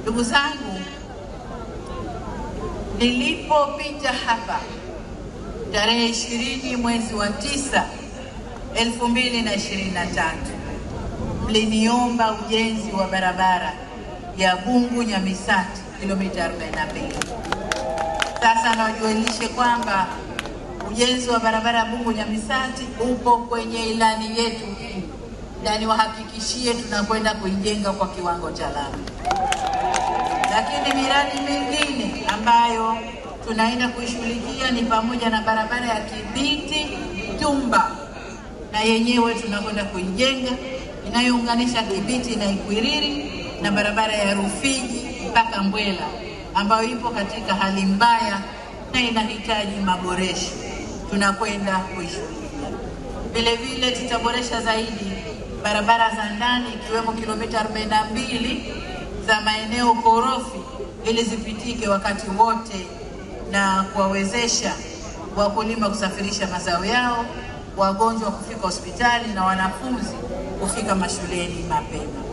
Ndugu zangu, nilipopita hapa tarehe 20 mwezi wa 9 2023, mliniomba ujenzi wa barabara ya Bungu Nyamisati kilomita 42. Sasa nawajulishe kwamba ujenzi wa barabara ya Bungu Nyamisati upo kwenye ilani yetu, na niwahakikishie tunakwenda kuijenga kwa kiwango cha lami. Lakini miradi mingine ambayo tunaenda kuishughulikia ni pamoja na barabara ya Kibiti Tumba, na yenyewe tunakwenda kuijenga, inayounganisha Kibiti na Ikwiriri, na barabara ya Rufiji mpaka Mbwela ambayo ipo katika hali mbaya na inahitaji maboresho, tunakwenda kuishughulikia. Vile vile tutaboresha zaidi barabara za ndani ikiwemo kilomita 42 za maeneo korofi ili zipitike wakati wote na kuwawezesha wakulima kusafirisha mazao yao, wagonjwa kufika hospitali na wanafunzi kufika mashuleni mapema.